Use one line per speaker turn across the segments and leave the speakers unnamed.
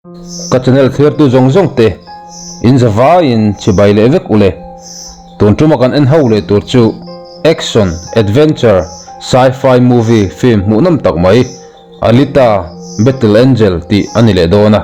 Ka channel thlir tu zawng zawng te in zavaiin chibai leh vek ule. Tun tuma kan en ho leh tur chu action, adventure, sci-fi movie film hmuhnawm tak mai Alita, Battle Angel tih a ni leh dawn a.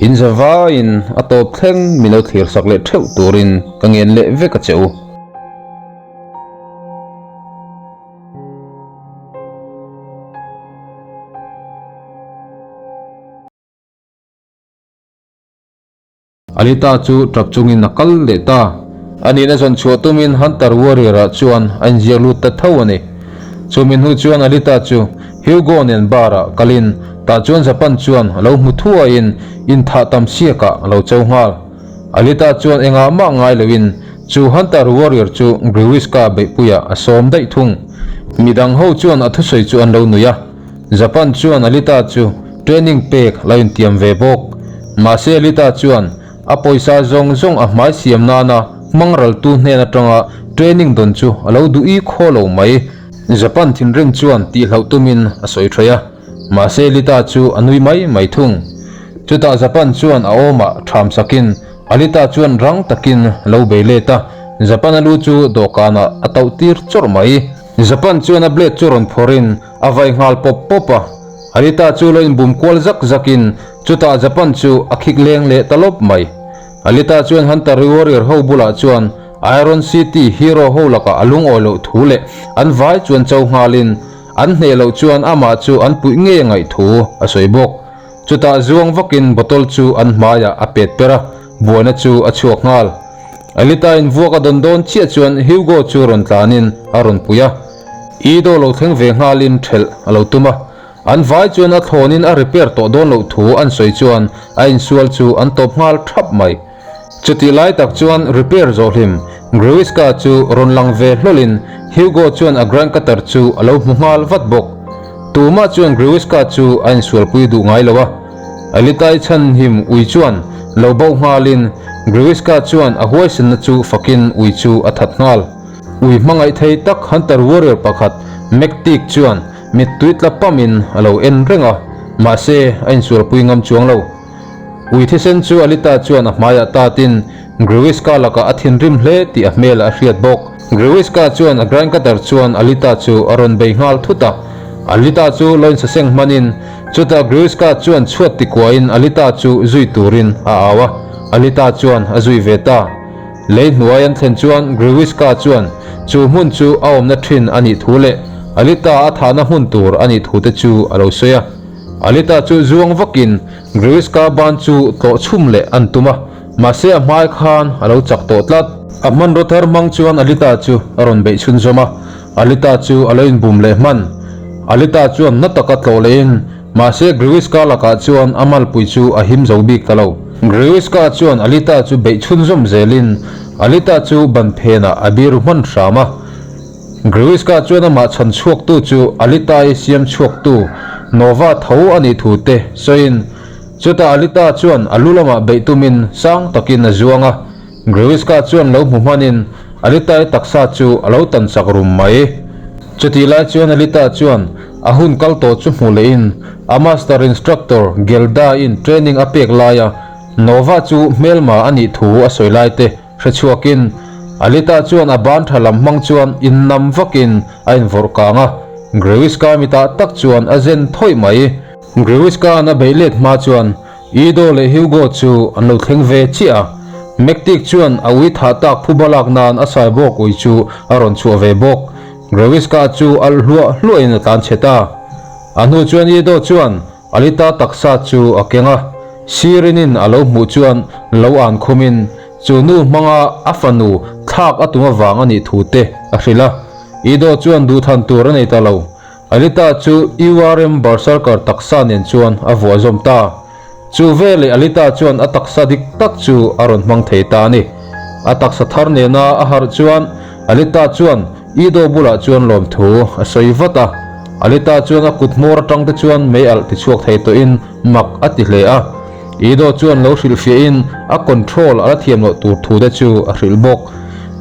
In zavaiin a tawp thleng min lo thlir sak leh theuh turin ka ngen leh vek a che u. Alita chu tap chungin a kal leh ta. A nihna zawn chhuah tumin Hunter Warrior-ah chuan a inziak lut ta tho a ni. Chumi hnu chuan Alita chu Hugo nen bar-ah kalin tah chuan Japan chuan a lo hmu thuaiin inthah tam siakah a lo cho nghal. Alita chuan engah mah ngai loin chu Hunter Warrior chu Grewiska beihpuiah a sawm daih thung. Midang ho chuan a thusawi chu an lo nui a. Japan chuan Alita chu training pek lo intiam ve bawk. Mahse Alita chuan a pawisa zawng zawng a hmai siam nana hmang raltu hnen atanga training dawn chu a lo duh i khaw lo mai. Japan thinrim chuan tihhlauh tumin a sawi thaih a, mahse Alita chu a nui mai mai thung. Chutah Japan chuan a awmah tham sakin Alita chuan rang takin lo bei let a, Japan a lu chu dawhkanah a tauh tir chawrh mai. Japan chuan a blade chu rawn phawrhin a vai nghal pawp pawp a, Alita chu lo inbum kual zak zakin chutah Japan chu a khik leng leh ta lawp mai. Alita chuan Hunter Warrior ho bulah chuan Iron City hero ho lakah a lungawi loh thu leh an vai chuan cho nghalin an hneh loh chuan amah chu an puih ngei a ngaih thu a sawi bawk. Chutah zuang vakin bottle chu an hmaiah a pet per a, buaina chu a chhuak nghal. Alita in vuak a dawn dawn chiah chuan Hugo chu rawn tlanin a rawn pui a. Ido lo thleng ve nghalin thelh a lo tum a. An vai chuan a thlawnin a repair tawh dawn loh thu an sawi chuan a insual chu an tawp nghal thap mai. Chutih lai tak chuan repair zawh hlim Grewiska chu rawn lang ve hlawlin Hugo chuan a Grand Cutter chu a lo hmu nghal vat bawk. Tumah chuan Grewiska chu a insualpui duh ngai lo a. Alitai chhanhim ui chuan lo bo nghalin Grewiska chuan a huaisenna chu fakin ui chu a that nghal. Ui hmangaih thei tak Hunter Warrior pakhat McTeague chuan mittui tla pamin a lo en reng a, mahse a insualpui ngam chuang lo. Ui thisen chu Alita chuan a hmaiah tatin Grewiska lakah a thinrim hle tih a hmelah a hriat bawk. Grewiska chuan a Grand Cutter chuan Alita chu a rawn bei nghal thut a. Alita chu lo insaseng hmanin chutah Grewiska chuan chhuat tikuain Alita chu zui turin a au a, Alita chuan a zui ve ta. Lei hnuai an thlen chuan Grewiska chuan chu hmun chu a awmna thin a nih thu leh Alita a thahna hmun tur a nih thu te chu a lo sawi a. Alita chu zuang vakin Grewiska ban chu tlawh chhum leh an tum a, mahse a hmai khan a lo chak tawh tlat. A hmanraw thar hmang chuan Alita chu a rawn beih chhunzawm a, Alita chu a lo inbum leh hman. Alita chuan na taka tlawh lehin, mahse Grewiska lakah chuan a malpui chu a him zo bik ta lo. Grewiska chuan Alita chu beih chhunzawm zelin Alita chu ban phenah a biru hman hram a. Grewiska chuan amah chhan chhuaktu chu Alita-i siam chhuaktu Nova tho a nih thu te sawiin, chutah Alita chuan a lu lamah beih tumin sang takin a zuang a, Grewiska chuan lo hmu hmanin Alita-i taksa chu a lo tan chak rum mai. Chutih lai chuan Alita chuan a hun kal tawh chu hmu lehin a master instructor Gelda-in training a pek laia Nova chu hmelma a nih thu a sawi lai te Hre chhuakin, Alita chuan a ban tha lam hmang chuan innam vakin a invawrh kang a, Grewiska mitah tak chuan a zen thawih mai. Grewiska'n a beih let hma chuan Ido leh Hugo chu an lo thleng ve chiah a, Mektik chuan a ui thah tak phuba lak nan a saibawk ui chu a rawn chhuah ve bawk. Grewiska chu alh hluah hluahin a tlan chhe ta. A hnu chuan Ido chuan Alita taksa chu a keng a, Sirinin a lo hmuh chuan lo an khumin chu nu hmanga a fanu thlak a tum avang a nih thu te a hrilh a. Ido chuan duhthan tur a nei ta lo. Alita chu URM Berserker taksa nen chuan a vuah zawm ta. Chu veleh Alita chuan a taksa dik tak chu a rawn hmang thei ta a ni. A taksa thar nena a harh chuan Alita chuan Ido bulah chuan lawmthu a sawi vat a, Alita chuan a kut hmawr atang te chuan mei alh ti chhuak thei tawhin mak a ti hle a. Ido chuan lo hrilhfiahin a control a la thiam loh tur thu te chu a hrilh bawk.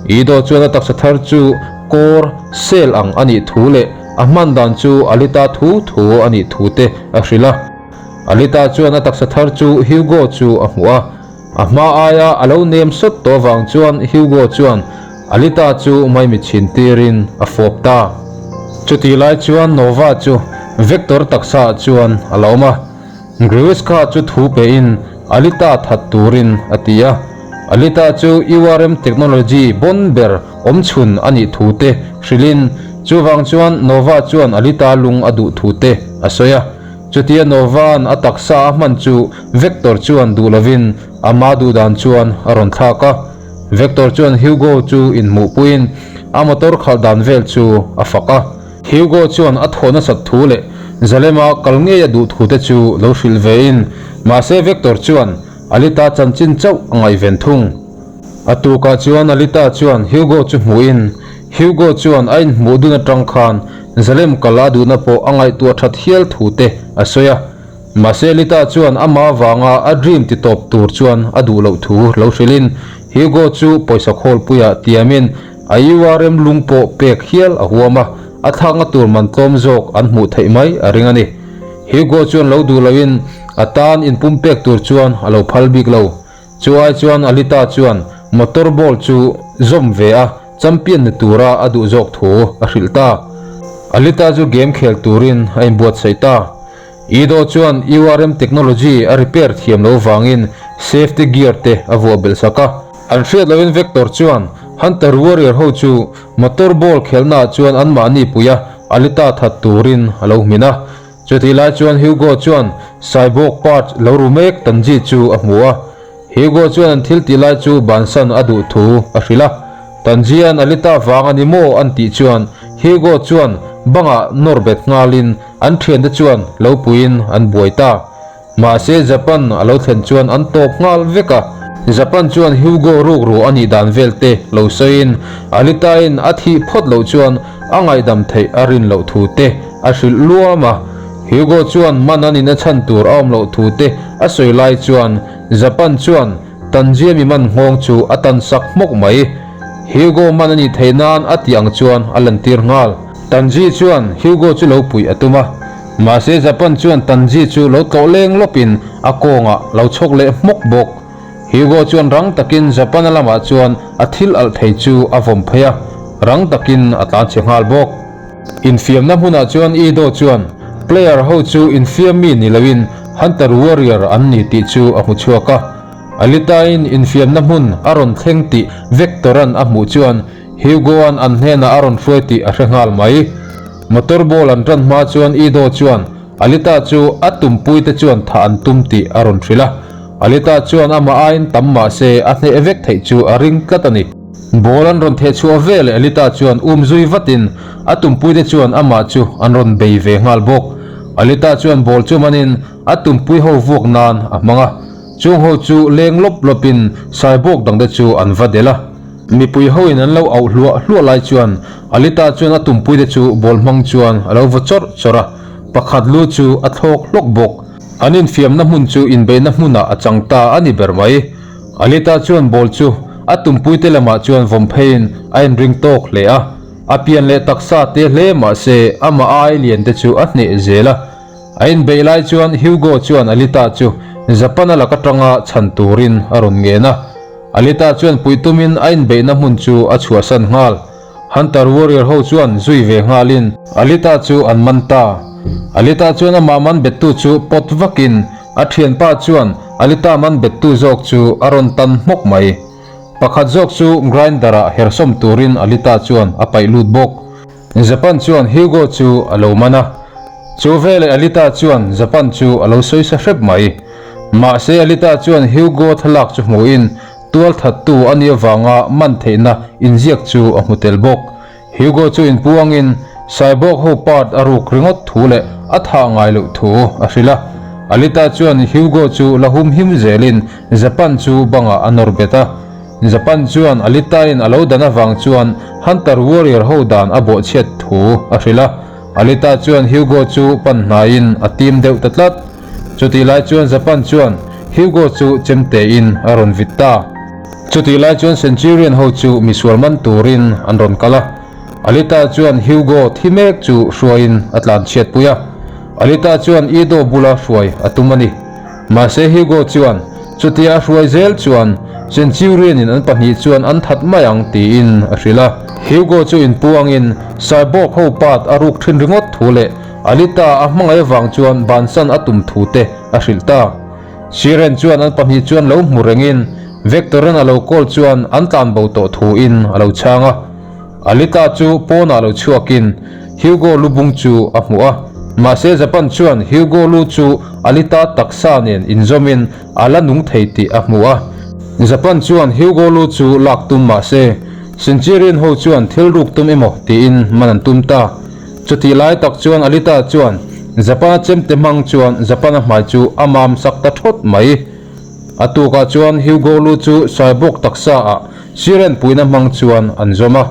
Ido chuan a taksa thar chu kawr, cell, ang a nih thu leh a hman dan chu Alita thu thu a nih thu te a hrilh a. Alita chuan a taksa thar chu Hugo chu a hmuh a, a hma aia a lo nem sawt tawh avang chuan Hugo chuan Alita chu maimi chhin tirin a fawp ta. Chutih lai chuan Nova chu Vector taksa ah chuan a la awm a, Gruiska chu thu pein Alita that turin a ti a, Alita chu URM technology bawn ber awm chhun a nih thu te hrilhin chuvang chuan Nova chuan Alita lung a duh thu te a sawi a. Chutia Nova'n a taksa a hman chu Vector chuan duh lovin ama duh dan chuan a rawn thlak a. Vector chuan Hugo chu inhmuhpuiin a motor khalh dan vel chu a fak a. Hugo chuan a thawh nasat thu leh Zalema kal ngei a duh thu te chu lo hrilh vein mahse Vector chuan Alita chanchin chauh a ngaihven thung. A tukah chuan Alita chuan Hugo chu hmuhin Hugo chuan a inhmuh dun atang khan Zalem kal a duhna pawh a ngaihtuah that hial thu te a sawi a. Mahse Alita chuan amah avanga a dream ti tawp tur chuan a duh loh thu lo hrilhin Hugo chu pawisa khawlpuiah tiamin a URM lung pawh pek hial a huam a, a thlakna tur man tlawm zawk an hmuh theih mai a ring a ni. Hugo chuan lo duh lohin a tan inpumpek tur chuan a lo phal bik lo. Chu ai chuan Alita chuan motor ball chu zawm ve a, champion ni tura a duh zawk thu a hrilh ta. Alita chu game khel turin a inbuatsaih ta. Ido chuan URM technology a repair thiam lo vangin safety gear te a vuah belh sak a. An hriat loin Vector chuan Hunter Warrior ho chu motor ball khelnaah chuan anmahni pui a, Alita that turin a lo hmin a. Chutih lai chuan Hugo chuan Cyborg part lo ru mek Tanji chu a hmu a. Hugo chuan an thil tih lai chu bansan a duh thu a hrilh a. Tanji-a'n Alita vang a ni maw an tih chuan Hugo chuan bangah nawr bet nghalin an thiante chuan lo puiin an buai ta. Mahse Japan a lo thlen chuan an tawp nghal vek a. Japan chuan Hugo rukru a nih dan vel te lo sawiin Alita-in a thih phawt loh chuan a ngaihdam theih a rin loh thu te a hrilh luam a. Hugo chuan man an ina chhan tur a awm loh thu te a sawi lai chuan Japan chuan Tanzia mi man nghawng chu a tan sak hmawk mai. Hugo man a nih theih nan a tih ang chuan a lantir nghal. Tanzi chuan Hugo chu lo puih a tum a. Mahse Japan chuan Tanzi chu lo tlawh leng lawpin a kawngah lo chhawk leh hmawk bawk. Hugo chuan rang takin Japan-a lamah chuan a thil alh thei chu a vawm phei a, rang takin a tlan chhe nghal bawk. Infiamna hmunah chuan Ido chuan player ho chu infiam mi ni loin Hunter Warrior an ni tih chu a hmu chhuak a. Alita-in infiamna hmun a rawn thleng tih Vector-a'n a hmuh chuan Hugo-a'n an hnenah a rawn hruai tih a hre nghal mai. Motor ball an tan hma chuan Ido chuan Alita chu a tumpuite chuan thah an tum tih a rawn hrilh a. Alita chuan amah aiin tam mah se a hneh vek theih chu a ring tlat a ni. Ball an rawn theh chhuah ve leh Alita chuan um zui vatin a tumpuite chuan amah chu an rawn bei ve nghal bawk. Alita chuan ball chu manin a tumpui ho vuak nan a hmang a. Chung ho chu leng lawp lawpin saibawk dangte chu an va delh a. Mipui hoin an lo auh hluah hluah lai chuan Alita chuan a tumpuite chu ball hmang chuan a lo vaw chawrh chawrh a, pakhat lu chu a thlawk hlawk bawk. An infiamna hmun chu inbeihna hmunah a chang ta a ni ber mai. Alita chuan ball chu a tumpuite lamah chuan vawm pheiin a inring tawk hle a, a pian leh taksa te hle mah se amah ai lian te chu a hneh zel a. A inbeih lai chuan Hugo chuan Alita chu Japan-a lak atanga chhan turin a rawn ngen a. Alita chuan puih tumin a inbeihna hmun chu a chhuahsan nghal. Hunter Warrior ho chuan zui ve nghalin Alita chu an man ta. Alita chuan amah man bettu chu pawt vakin a thianpa chuan Alita man bettu zawk chu a rawn tan hmawk mai. Pakhat zawk chu grinder-ah hersawm turin Alita chuan a paih lut bawk. Japan chuan Hugo chu a lo man a. Chu veleh Alita chuan Japan chu a lo sawi sa hrep mai. Mahse Alita chuan Hugo thlalak chu hmuhin tual thattu a nih avanga man theihna inziak chu a hmu tel bawk. Hugo chu inpuangin Cyborg ho part a ruk ringawt thu leh a thah ngai loh thu a hrilh a. Alita chuan Hugo chu la humhim zelin Japan chu bangah a nawr bet a. Japan chuan Alita-in a lo dan avang chuan Hunter Warrior ho dan a bawhchhiat thu a hrilh a. Alita chuan Hugo chu pan hnaiin a tim deuh ta tlat. Chutih lai chuan Japan chuan Hugo chu chemtein a rawn vit ta. Chutih lai chuan Centurion ho chu misual man turin an rawn kal a. Alita chuan Hugo thi mek chu hruaiin a tlan chhiat pui a. Alita chuan Ido bula hruai a tum a ni. Mahse Hugo chuan chutia a hruai zel chuan Centurion-in an pahnih chuan an that mai ang tiin a hrilh a. Hugo chu inpuangin Cyborg ho part a ruk thin ringawt thu leh Alita a hmangaih avang chuan bansan a tum thu te a hrilh ta. Siren chuan an pahnih chuan lo hmu rengin Vector-a'n a lo call chuan an tlan bo tawh thuin a lo chhang a. Alita chu pawnah lo chhuakin Hugo lu bung chu a hmu a. Mahse Japan chuan Hugo lu chu Alita taksa nen inzawmin a la nung thei tih a hmu a. Japan chuan Hugo lu chu lak tum mahse Centurion ho chuan thil ruk tum emaw tiin man an tum ta. Chutih lai tak chuan Alita chuan Japan-a chemte hmang chuan Japan-a hmai chu a mam sak ta thawt mai. A tukah chuan Hugo lu chu Cyborg taksa ah Siren puina hmang chuan an zawm a.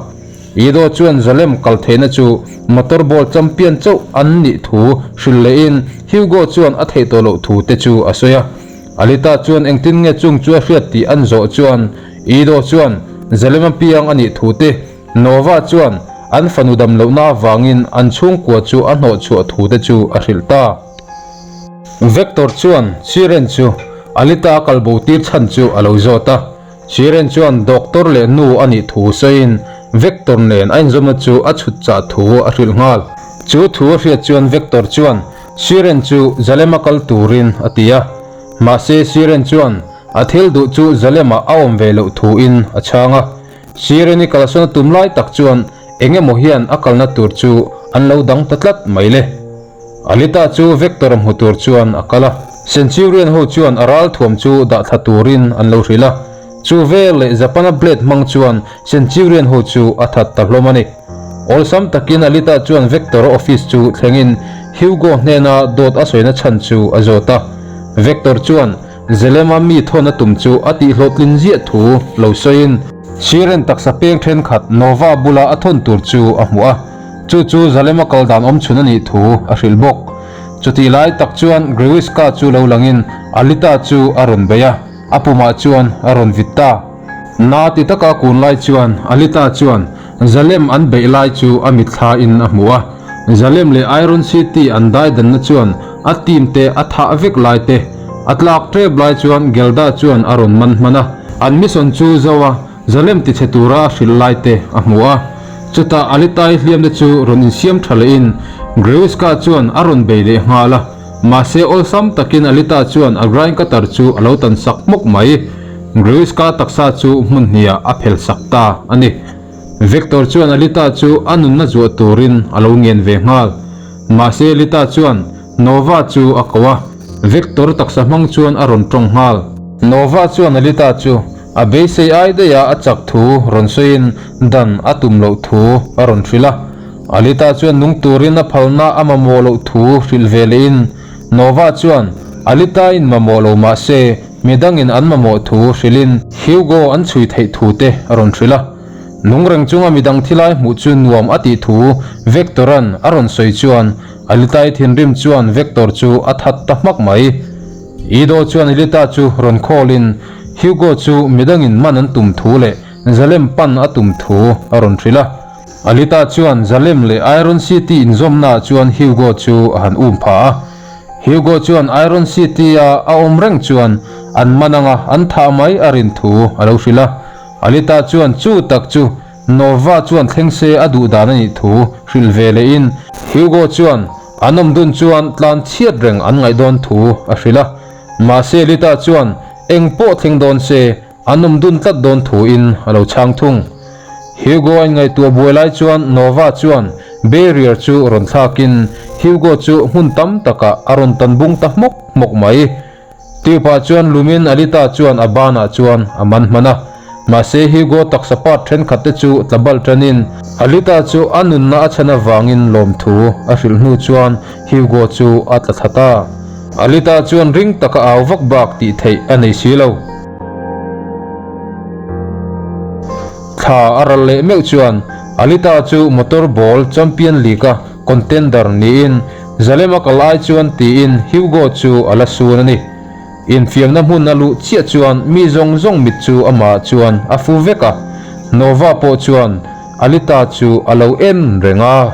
Ido chuan Zalem kal theihna chu motor ball champion chauh an nih thu hrilh lehin Hugo chuan a theih tawh loh thu te chu a sawi a. Alita chuan engtin nge chung chu a hriat tih an zawh chuan Ido chuan Zalem a piang a nih thu te, Nova chuan an fanu dam lohna avangin an chhungkua chu a hnawhchhuah thu te chu a hrilh ta. Vector chuan Siren chu Alita a kalbo tir chhan chu a lo zawt a. Siren chuan doctor leh nu a nih thu sawiin Vector nen a inzawmna chu a chhut chah thu a hrilh nghal. Chu thu a hriat chuan Vector chuan Siren chu Zalema kal turin a ti a. Mahse Siren chuan a thil duh chu Zalema a awm ve loh thuin a chhang a. Siren-i kalsawn a tum lai tak chuan eng emaw hian a kalna tur chu an lo dang ta tlat mai le. Alita chu Vector-a hmu tur chuan a kal a. Centurion ho chuan a ralthuam chu dah thla turin an lo hrilh a. Chu vel leh Japana blade hmang chuan Centurion ho chu a that ta hlawm a ni. Awlsam takin Alita chuan Vector-a office chu thlengin Hugo hnena dawt a sawina chhan chu a zawt a. Vector chuan Zelema mi thawn a tum chu a tihhlawhtlin ziah thu lo sawiin Siren taksa peng thenkhat Nova bula a thawn tur chu a hmu a. Chu chu Zalema kal dan awm chhun a nih thu a hrilh bawk. Chutih lai tak chuan Grewiska chu lo langin Alita chu a rawn bei a, a pumah chuan a rawn vit ta. Na ti taka kun lai chuan Alita chuan Zalem an beih lai chu a mitthla in a hmu a. Zalem leh Iron City an daidanna chuan a team te a thah vek lai te a tlak tep lai chuan Gelda chuan a rawn man hman a. An mission chu zo a. Zalem tichhe tura a hrilh lai te a hmu a, chutah Alitai hliam te chu rawn insiam tha lehin Grewiska chuan a rawn bei leh nghal a, mahse awlsam takin Alita chuan a grind cutter chu a lo tan sak hmawk mai. Grewiska taksa chu hmun hniah a phel sak ta a ni. Vector chuan Alita chu a nunna zuah turin a lo ngen ve nghal. Mahse Alita chuan Nova chu a ko a, Vector taksa hmang chuan a rawn tawng nghal. Nova chuan Alita chu A beisei ai daih a a chak thu rawn sawiin dan a tum loh thu a rawn hrilh a. Alita chuan nung turin a phalna a mamawh loh thu hrilh ve lehin Nova chuan Alita-in mamawh lo mah se midangin an mamawh thu hrilhin Hugo an chhui theih thu te a rawn hrilh a. Nung reng chunga midang thilai hmuh chu nuam a tih thu Vector-a'n a rawn sawi chuan Alita-i thinrim chuan Vector chu a that ta hmak mai. Ido chuan Elita chu rawn call-in Hugo chu midangin man an tum thu leh Zalem pan a tum thu a rawn hrilh a. Alita chuan Zalem leh Iron City inzawmnaah chuan Hugo chu a han um pha a. Hugo chuan Iron City-a a awm reng chuan an man anga an thah mai a rin thu a lo hrilh a. Alita chuan chu tak chu Nova chuan thleng se a duh dan a nih thu hrilh ve lehin Hugo chuan an awm dun chuan tlan chhiat reng an ngaih dawn thu a hrilh a. Mahse Lita chuan eng pawh thleng dawn se an awm dun tlat dawn thuin a lo chhang thung. Hugo a inngaihtuah buai lai chuan Nova chuan barrier chu rawn thlakin Hugo chu hmun tam takah a rawn tan bung ta hmawk hmawk mai. Tube-ah chuan lumin Alita chuan a banah chuan a man hman a. Mahse Hugo taksa part thenkhat te chu tla balh tanin Alita chu a nunna a chhan avangin lawmthu a hrilh hnu chuan Hugo chu a tla thla ta. Alita chuan ring taka au vak bak tih theih a nei si lo. Thla a ral leh meuh chuan Alita chu Motor Ball Champion League-a contender niin Zalema kal ai chuan tiin Hugo chu a la sun a ni. Infiamna hmun a luh chiah chuan mi zawng zawng mit chu amah chuan a fu vek a, Nova pawh chuan Alita chu a lo en reng a.